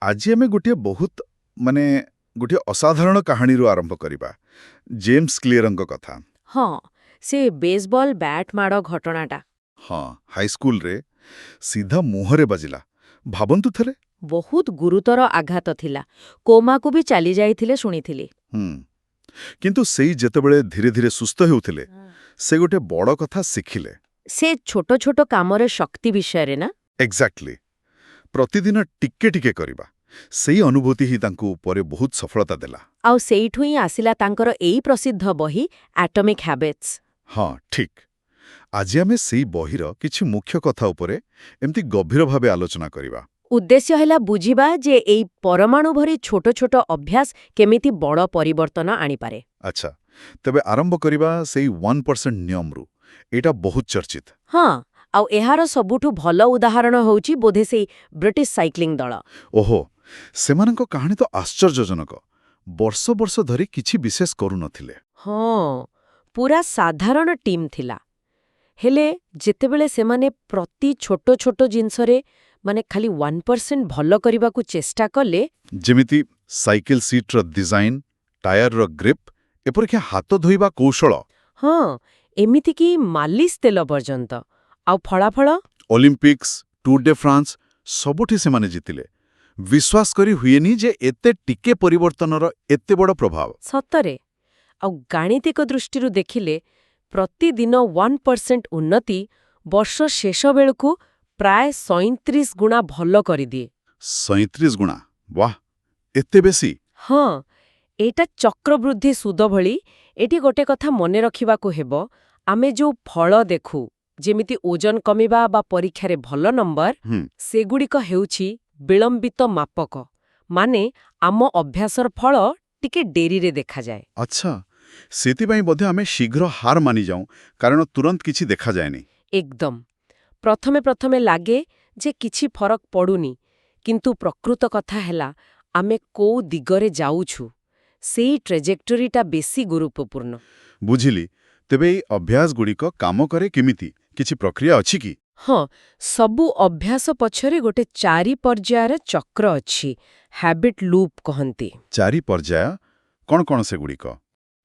ଆଜି ଆମେ ଗୋଟିଏ ବହୁତ ମାନେ ଗୋଟିଏ ଅସାଧାରଣ କାହାଣୀରୁ ଆରମ୍ଭ କରିବା, ଜେମ୍ସ କ୍ଲିୟରଙ୍କ କଥା। ହଁ, ସେ ବେସବଲ୍ ବ୍ୟାଟ୍ ମାଡ଼ ଘଟଣାଟା। ହଁ, ହାଇସ୍କୁଲରେ ସିଧା ମୁହଁରେ ବାଜିଲା। ଭାବନ୍ତୁ ଥରେ। ବହୁତ ଗୁରୁତର ଆଘାତ ଥିଲା। କୋମାକୁ ବି ଚାଲି ଯାଇଥିଲେ ଶୁଣିଥିଲି। ହୁଁ କିନ୍ତୁ ସେଇ ଯେତେବେଳେ ଧୀରେ ଧୀରେ ସୁସ୍ଥ ହେଉଥିଲେ, ସେ ଗୋଟେ ବଡ଼ କଥା ଶିଖିଲେ। ସେ ଛୋଟ ଛୋଟ କାମର ଶକ୍ତି ବିଷୟରେ ନା? ଏକ୍ଜାକ୍ଟଲି। ପ୍ରତିଦିନ ଟିକେ ଟିକେ କରିବା, ସେଇ ଅନୁଭୂତି ହିଁ ତାଙ୍କୁ ପରେ ବହୁତ ସଫଳତା ଦେଲା। ଆଉ ସେଇଠୁ ହିଁ ଆସିଲା ତାଙ୍କର ଏଇ ପ୍ରସିଦ୍ଧ ବହି ଆଟମିକ୍ ହ୍ୟାବିଟ୍ସ। ହଁ, ଠିକ୍। ଆଜି ଆମେ ସେଇ ବହିର କିଛି ମୁଖ୍ୟ କଥା ଉପରେ ଏମିତି ଗଭୀର ଭାବେ ଆଲୋଚନା କରିବା। ଉଦ୍ଦେଶ୍ୟ ହେଲା ବୁଝିବା ଯେ ଏଇ ପରମାଣୁ ଭଳି ଛୋଟ ଛୋଟ ଅଭ୍ୟାସ କେମିତି ବଡ଼ ପରିବର୍ତ୍ତନ ଆଣିପାରେ। ଆଚ୍ଛା, ତେବେ ଆରମ୍ଭ କରିବା ସେଇ 1% ନିୟମରୁ। ଏଇଟା ବହୁତ ଚର୍ଚ୍ଚିତ। ହଁ, ଆଉ ଏହାର ସବୁଠୁ ଭଲ ଉଦାହରଣ ହେଉଛି ବୋଧେ ସେଇ ବ୍ରିଟିଶ ସାଇକ୍ଲିଂ ଦଳ। ଓହୋ, ସେମାନଙ୍କ କାହାଣୀ ତ ଆଶ୍ଚର୍ଯ୍ୟଜନକ। ବର୍ଷ ବର୍ଷ ଧରି କିଛି ବିଶେଷ କରୁନଥିଲେ। ହଁ, ପୁରା ସାଧାରଣ ଟିମ୍ ଥିଲା। ହେଲେ ଯେତେବେଳେ ସେମାନେ ପ୍ରତି ଛୋଟ ଛୋଟ ଜିନିଷରେ ମାନେ ଖାଲି 1% ଭଲ କରିବାକୁ ଚେଷ୍ଟା କଲେ, ଯେମିତି ସାଇକେଲ ସିଟ୍ର ଡିଜାଇନ୍, ଟାୟାରର ଗ୍ରିପ୍, ଏପରିକି ହାତ ଧୋଇବା କୌଶଳ। ହଁ, ଏମିତିକି ମାଲିସ ତେଲ ପର୍ଯ୍ୟନ୍ତ। ଆଉ ଫଳାଫଳ? ଅଲିମ୍ପିକ୍ସ, ଟୁର୍ ଡେ ଫ୍ରାନ୍ସ, ସବୁଠି ସେମାନେ ଜିତିଲେ। ବିଶ୍ୱାସ କରି ହୁଏନି ଯେ ଏତେ ଟିକେ ପରିବର୍ତ୍ତନର ଏତେ ବଡ଼ ପ୍ରଭାବ। ସତରେ। ଆଉ ଗାଣିତିକ ଦୃଷ୍ଟିରୁ ଦେଖିଲେ ପ୍ରତିଦିନ 1% ଉନ୍ନତି ବର୍ଷ ଶେଷ ବେଳକୁ ପ୍ରାୟ 37 ଗୁଣା ଭଲ କରିଦିଏ। 37 ଗୁଣା! ବାଃ, ଏତେ ବେଶୀ! ହଁ, ଏଇଟା ଚକ୍ରବୃଦ୍ଧି ସୁଦ ଭଳି। ଏଠି ଗୋଟେ କଥା ମନେ ରଖିବାକୁ ହେବ, ଆମେ ଯୋଉ ଫଳ ଦେଖୁ, ଯେମିତି ଓଜନ କମିବା ବା ପରୀକ୍ଷାରେ ଭଲ ନମ୍ବର, ସେଗୁଡ଼ିକ ହେଉଛି ବିଳମ୍ବିତ ମାପକ। ମାନେ ଆମ ଅଭ୍ୟାସର ଫଳ ଟିକେ ଡେରିରେ ଦେଖାଯାଏ। ଆଚ୍ଛା, ସେଥିପାଇଁ ବୋଧେ ଆମେ ଶୀଘ୍ର ହାର ମାନିଯାଉଁ, କାରଣ ତୁରନ୍ତ କିଛି ଦେଖାଯାଏନି। ଏକଦମ। ପ୍ରଥମେ ପ୍ରଥମେ ଲାଗେ ଯେ କିଛି ଫରକ ପଡୁନି, କିନ୍ତୁ ପ୍ରକୃତ କଥା ହେଲା ଆମେ କୋଉ ଦିଗରେ ଯାଉଛୁ, ସେଇ ଟ୍ରେଜେକ୍ଟୋରିଟା ବେଶୀ ଗୁରୁତ୍ୱପୂର୍ଣ୍ଣ। ବୁଝିଲି। ତେବେ ଏଇ ଅଭ୍ୟାସଗୁଡ଼ିକ କାମ କରେ କେମିତି? କିଛି ପ୍ରକ୍ରିୟା ଅଛି କି? ହଁ, ସବୁ ଅଭ୍ୟାସ ପଛରେ ଗୋଟେ ଚାରି ପର୍ଯ୍ୟାୟର ଚକ୍ର ଅଛି। ହ୍ୟାବିଟ୍ ଲୁପ୍ କହନ୍ତି। ଚାରି ପର୍ଯ୍ୟାୟ? କଣ କଣ ସେଗୁଡ଼ିକ?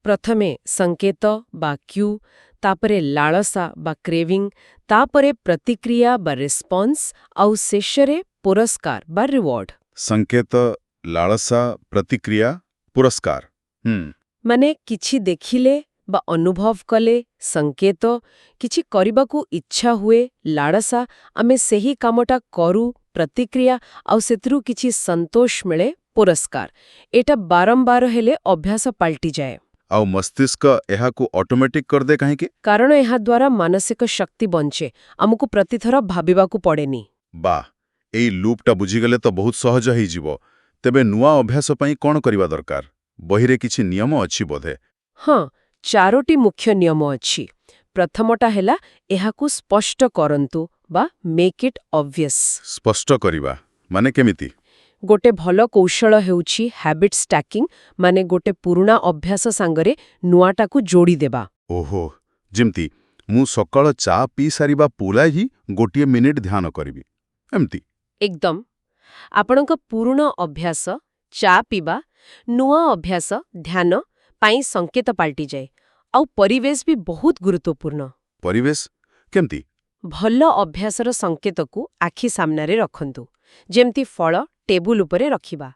ପ୍ରଥମେ ସଂକେତ ବା କ୍ୟୁ, ତାପରେ ଲାଳସା ବା କ୍ରେଭିଂ, ତାପରେ ପ୍ରତିକ୍ରିୟା ବା ରେସ୍ପନ୍ସ, ଆଉ ଶେଷରେ ପୁରସ୍କାର ବା ରିୱାର୍ଡ। ସଂକେତ, ଲାଳସା, ପ୍ରତିକ୍ରିୟା, ପୁରସ୍କାର। ମାନେ କିଛି ଦେଖିଲେ ବା ଅନୁଭବ କଲେ ସଂକେତ, କିଛି କରିବାକୁ ଇଚ୍ଛା ହୁଏ ଲାଳସା, ଆମେ ସେହି କାମଟା କରୁ ପ୍ରତିକ୍ରିୟା, ଆଉ ସେଥିରୁ କିଛି ସନ୍ତୋଷ ମିଳେ ପୁରସ୍କାର। ଏଇଟା ବାରମ୍ବାର ହେଲେ ଅଭ୍ୟାସ ପାଲଟିଯାଏ। ଆଉ ମସ୍ତିଷ୍କ ଏହାକୁ ଅଟୋମେଟିକ୍ କରିଦେ କାହିଁକି? କାରଣ ଏହାଦ୍ୱାରା ମାନସିକ ଶକ୍ତି ବଞ୍ଚେ। ଆମକୁ ପ୍ରତିଥର ଭାବିବାକୁ ପଡ଼େନି। ବାଃ, ଏଇ ଲୁପ୍ଟା ବୁଝିଗଲେ ତ ବହୁତ ସହଜ ହେଇଯିବ। ତେବେ ନୂଆ ଅଭ୍ୟାସ ପାଇଁ କଣ କରିବା ଦରକାର? ବହିରେ କିଛି ନିୟମ ଅଛି ବୋଧେ? ହଁ, ଚାରୋଟି ମୁଖ୍ୟ ନିୟମ ଅଛି। ପ୍ରଥମଟା ହେଲା ଏହାକୁ ସ୍ପଷ୍ଟ କରନ୍ତୁ ବା ମେକ୍ ଇଟ୍ ଅବଭିୟସ୍। ସ୍ପଷ୍ଟ କରିବା ମାନେ କେମିତି? ଗୋଟେ ଭଲ କୌଶଳ ହେଉଛି ହ୍ୟାବିଟ୍ ଷ୍ଟାକିଂ, ମାନେ ଗୋଟେ ପୁରୁଣା ଅଭ୍ୟାସ ସାଙ୍ଗରେ ନୂଆଟାକୁ ଯୋଡ଼ିଦେବା। ଓହୋ, ଯେମିତି ମୁଁ ସକାଳ ଚା ପିଇ ସାରିବା ପରେ ହିଁ ଗୋଟିଏ ମିନିଟ୍ ଧ୍ୟାନ କରିବି, ଏମିତି? ଏକଦମ। ଆପଣଙ୍କ ପୁରୁଣା ଅଭ୍ୟାସ ଚା ପିଇବା ନୂଆ ଅଭ୍ୟାସ ଧ୍ୟାନ ପାଇଁ ସଂକେତ ପାଲଟିଯାଏ। ଆଉ ପରିବେଶ ବି ବହୁତ ଗୁରୁତ୍ୱପୂର୍ଣ୍ଣ। ପରିବେଶ କେମିତି? ଭଲ ଅଭ୍ୟାସର ସଂକେତକୁ ଆଖି ସାମ୍ନାରେ ରଖନ୍ତୁ, ଯେମିତି ଫଳ ଟେବୁଲ ଉପରେ ରଖିବା,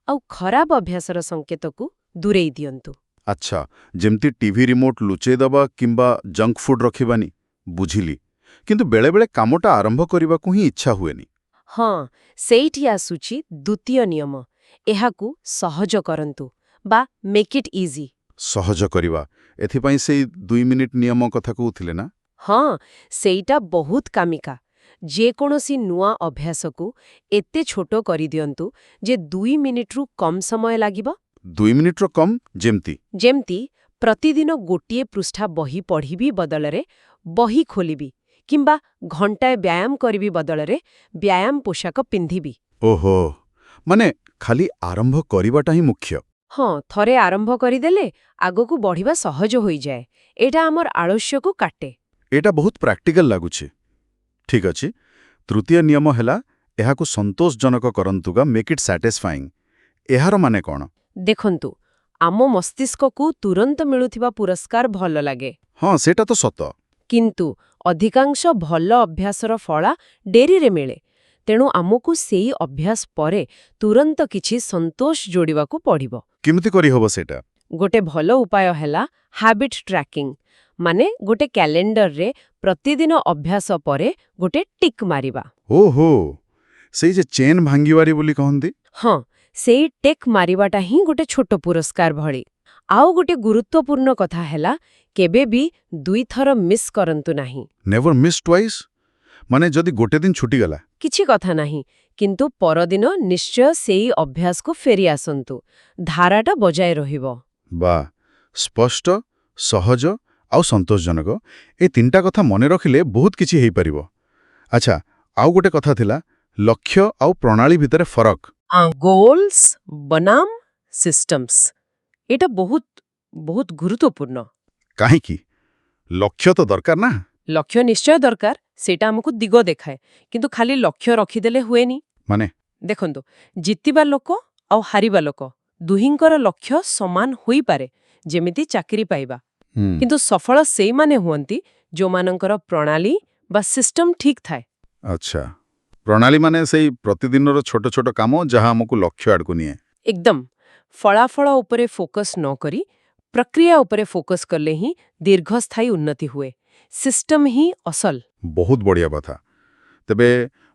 ଆଉ ଖରାପ ଅଭ୍ୟାସର ସଂକେତକୁ ଦୂରେଇ ଦିଅନ୍ତୁ। ଆଚ୍ଛା, ଯେମିତି ଟିଭି ରିମୋଟ୍ ଲୁଚେଇ ଦେବା କିମ୍ବା ଜଙ୍କ ଫୁଡ୍ ରଖିବାନି। ବୁଝିଲି। କିନ୍ତୁ ବେଳେବେଳେ କାମଟା ଆରମ୍ଭ କରିବାକୁ ହିଁ ଇଚ୍ଛା ହୁଏନି। ହଁ, ସେଇଠି ଆସୁଛି ଦ୍ୱିତୀୟ ନିୟମ। ଏହାକୁ ସହଜ କରନ୍ତୁ ବା ମେକ୍ ଇଟ୍ ଇଜି। ସହଜ କରିବା, ଏଥିପାଇଁ ସେଇ 2 ମିନିଟ୍ ନିୟମ କଥା କହୁଥିଲେ ନା? ହଁ, ସେଇଟା ବହୁତ କାମିକା। ଯେକୌଣସି ନୂଆ ଅଭ୍ୟାସକୁ ଏତେ ଛୋଟ କରିଦିଅନ୍ତୁ ଯେ 2 ମିନିଟ୍ରୁ କମ୍ ସମୟ ଲାଗିବ। 2 ମିନିଟ୍ର କମ୍, ଯେମିତି? ଯେମିତି ପ୍ରତିଦିନ ଗୋଟିଏ ପୃଷ୍ଠା ବହି ପଢ଼ିବି ବଦଳରେ ବହି ଖୋଲିବି, କିମ୍ବା ଘଣ୍ଟାଏ ବ୍ୟାୟାମ କରିବି ବଦଳରେ ବ୍ୟାୟାମ ପୋଷାକ ପିନ୍ଧିବି। ଓହୋ, ମାନେ ଖାଲି ଆରମ୍ଭ କରିବାଟା ହିଁ ମୁଖ୍ୟ। ହଁ, ଥରେ ଆରମ୍ଭ କରିଦେଲେ ଆଗକୁ ବଢ଼ିବା ସହଜ ହୋଇଯାଏ। ଏଇଟା ଆମର ଆଳସ୍ୟକୁ କାଟେ। ଏଇଟା ବହୁତ ପ୍ରାକ୍ଟିକାଲ ଲାଗୁଛି। ଠିକ୍ ଅଛି, ତୃତୀୟ ନିୟମ ହେଲା ଏହାକୁ ସନ୍ତୋଷଜନକ କରନ୍ତୁ ବା ମେକ୍ ଇଟ୍ ସାଟିସ୍ଫାଇଂ। ଏହାର ମାନେ କ'ଣ? ଦେଖନ୍ତୁ, ଆମ ମସ୍ତିଷ୍କକୁ ତୁରନ୍ତ ମିଳୁଥିବା ପୁରସ୍କାର ଭଲ ଲାଗେ। ହଁ, ସେଇଟା ତ ସତ। କିନ୍ତୁ ଅଧିକାଂଶ ଭଲ ଅଭ୍ୟାସର ଫଳ ଡେରିରେ ମିଳେ। ତେଣୁ ଆମକୁ ସେଇ ଅଭ୍ୟାସ ପରେ ତୁରନ୍ତ କିଛି ସନ୍ତୋଷ ଯୋଡ଼ିବାକୁ ପଡ଼ିବ। କେମିତି କରିହବ ସେଇଟା? ଗୋଟେ ଭଲ ଉପାୟ ହେଲା ହ୍ୟାବିଟ୍ ଟ୍ରାକିଂ, ମାନେ ଗୋଟେ କ୍ୟାଲେଣ୍ଡରରେ ପ୍ରତିଦିନ ଅଭ୍ୟାସ ପରେ ଗୋଟେ ଟିକ୍ ମାରିବା। ଓହୋ, ସେଇ ଯେ ଚେନ୍ ଭାଙ୍ଗିବାରି ବୋଲି କହନ୍ତି। ହଁ, ସେଇ ଟିକ୍ ମାରିବାଟା ହିଁ ଗୋଟେ ଛୋଟ ପୁରସ୍କାର ଭଳି। ଆଉ ଗୋଟେ ଗୁରୁତ୍ୱପୂର୍ଣ୍ଣ କଥା ହେଲା, କେବେ ବି ଦୁଇଥର ମିସ୍ କରନ୍ତୁ ନାହିଁ। Never miss twice. ମାନେ ଯଦି ଗୋଟେ ଦିନ ଛୁଟିଗଲା? କିଛି କଥା ନାହିଁ, କିନ୍ତୁ ପରଦିନ ନିଶ୍ଚୟ ସେଇ ଅଭ୍ୟାସକୁ ଫେରି ଆସନ୍ତୁ। ଧାରାଟା ବଜାୟ ରହିବ। ବା, ସ୍ପଷ୍ଟ, ସହଜ ଆଉ ସନ୍ତୋଷଜନକ, ଏ ତିନିଟା କଥା ମନେ ରଖିଲେ ବହୁତ କିଛି ହେଇପାରିବ। ଆଚ୍ଛା, ଆଉ ଗୋଟେ କଥା ଥିଲା, ଲକ୍ଷ୍ୟ ଆଉ ପ୍ରଣାଳୀ ଭିତରେ ଫରକ। ଗୋଲ୍ସ ବନାମ ସିଷ୍ଟମ୍ସ, ଏଇଟା ବହୁତ ବହୁତ ଗୁରୁତ୍ୱପୂର୍ଣ୍ଣ। କାହିଁକି? ଲକ୍ଷ୍ୟ ତ ଦରକାର ନା? ଲକ୍ଷ୍ୟ ନିଶ୍ଚୟ ଦରକାର, ସେଇଟା ଆମକୁ ଦିଗ ଦେଖାଏ। କିନ୍ତୁ ଖାଲି ଲକ୍ଷ୍ୟ ରଖିଦେଲେ ହୁଏନି। ମାନେ? ଦେଖନ୍ତୁ, ଜିତିବା ଲୋକ ଆଉ ହାରିବା ଲୋକ ଦୁହିଁଙ୍କର ଲକ୍ଷ୍ୟ ସମାନ ହୋଇପାରେ, ଯେମିତି ଚାକିରି ପାଇବା। କିନ୍ତୁ ସଫଳ ସେଇମାନେ ହୁଅନ୍ତି ଯେଉଁମାନଙ୍କର ପ୍ରଣାଳୀ ବା ସିଷ୍ଟମ ଠିକ୍ ଥାଏ। ଆଚ୍ଛା, ପ୍ରଣାଳୀ ମାନେ ସେଇ ପ୍ରତିଦିନର ଛୋଟ ଛୋଟ କାମ ଯାହା ଆମକୁ ଲକ୍ଷ୍ୟ ଆଡ଼କୁ ନିଏ। ଏକଦମ। ଫଳାଫଳ ଉପରେ ଫୋକସ୍ ନ କରି ପ୍ରକ୍ରିୟା ଉପରେ ଫୋକସ୍ କଲେ ହିଁ ଦୀର୍ଘସ୍ଥାୟୀ ଉନ୍ନତି ହୁଏ। ସିଷ୍ଟମ ହିଁ ଅସଲ। ବହୁତ ବଢ଼ିଆ କଥା। ତେବେ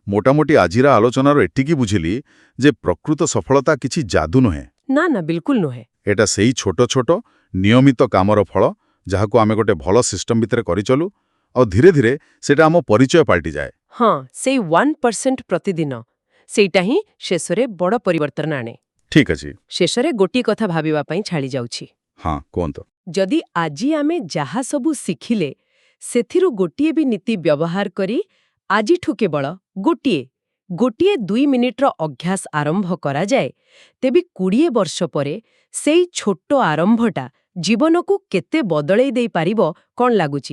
ମୋଟାମୋଟି ଆଜିର ଆଲୋଚନାର ଏତିକି ବୁଝିଲି ଯେ ପ୍ରକୃତ ସଫଳତା କିଛି ଯାଦୁ ନୁହେଁ। ନା ନା, ବିଲକୁଲ ନୁହେଁ। ଏଟା ସେଇ ଛୋଟ ଛୋଟ ନିୟମିତ କାମର ଫଳ, ଯାହାକୁ ଆମେ ଗୋଟେ ଭଲ ସିଷ୍ଟମ ଭିତରେ କରିଚଲୁ ଆଉ ଧୀରେ ଧୀରେ ସେଇଟା ଆମ ପରିଚୟ ପାଲଟିଯାଏ। ହଁ, ସେଇ 1% ପ୍ରତିଦିନ, ସେଇଟା ହିଁ ଶେଷରେ ବଡ଼ ପରିବର୍ତ୍ତନ ଆଣେ। ଠିକ୍ ଅଛି। ଶେଷରେ ଗୋଟିଏ କଥା ଭାବିବା ପାଇଁ ଛାଡ଼ି ଯାଉଛି। ହଁ, କୁହନ୍ତୁ। ଯଦି ଆଜି ଆମେ ଯାହା ସବୁ ଶିଖିଲେ ସେଥିରୁ ଗୋଟିଏ ବି ନୀତି ବ୍ୟବହାର କରି ଆଜିଠୁ କେବଳ ଗୋଟିଏ ଗୋଟିଏ 2 ମିନିଟ୍ର ଅଭ୍ୟାସ ଆରମ୍ଭ କରାଯାଏ, ତେବେ 20 ବର୍ଷ ପରେ ସେଇ ଛୋଟ ଆରମ୍ଭଟା ଜୀବନକୁ କେତେ ବଦଳେଇ ଦେଇପାରିବ, କ'ଣ ଲାଗୁଛି?